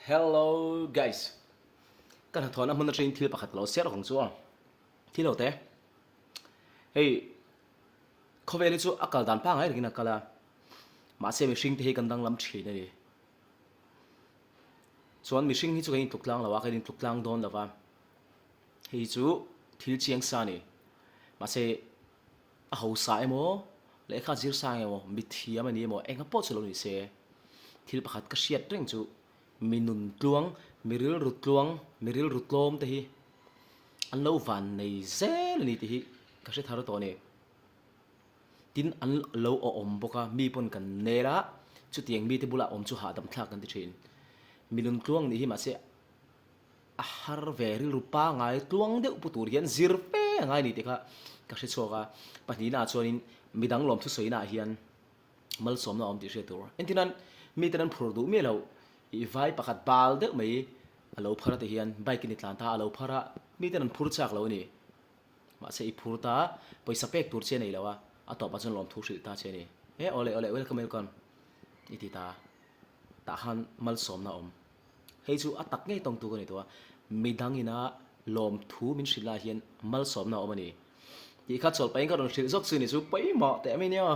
Hello guys. Ka hnathawhna hmun atangin thil pakhat lo share ang chu aw. Thil ho te. Hei khawvel hi chu a kal dan pangngai rengin a kal a. Mahse mihring te hi kan danglam thin a ni. Chuan mihring hi chu kan intluk tlang lo a, kan intluk tlang dawn lo va. Hei chu thil chiang sa a ni. Mahse a hausa emaw, lehkha zir sang emaw, mithiam a ni emaw, enga pawh chu lo ni se, thil pakhat ka hriat reng chu mi nun tluang, mi rilru tluang, mi rilru tlawm te hi an lo van nei zel a ni tih hi ka hre thar tawh a ni. Tin, an lo awm bawk a, mi pawn kan nel a, chutiang mite bulah awm chu hahdam thlak kan ti thin. Mi nun tluang nih hi mahse a har ve rilru pangai tluang deuh pu tur hian zir fe a ngai ni tih kha ka hre chhuak a, pahnihna ah chuanin midang lawm thusawi naah hian malsawmna a awm tih hriat tur. Engtin an miten an phur duh miah loh i vai pakhat bal deuh mai a lo phar a ti hian bike in i tlan ta a lo phar a, miten an phur chak lo a ni. Mahse i phur ta, pawisa pek tur che nei lo a, a tawpah chuan lawmthu hrilh ta che a ni. E awle awle welcome welcome i ti ta, tah khan malsawmna a awm. Hei chu a tak ngei tawngtu ka ni tawh a, midang ina lawmthu min hrilh lai hian malsawmna a awm a ni. Tih kha chawlh pahin ka rawn hrilh zawk chu ni chu pawimawh teh mai nia.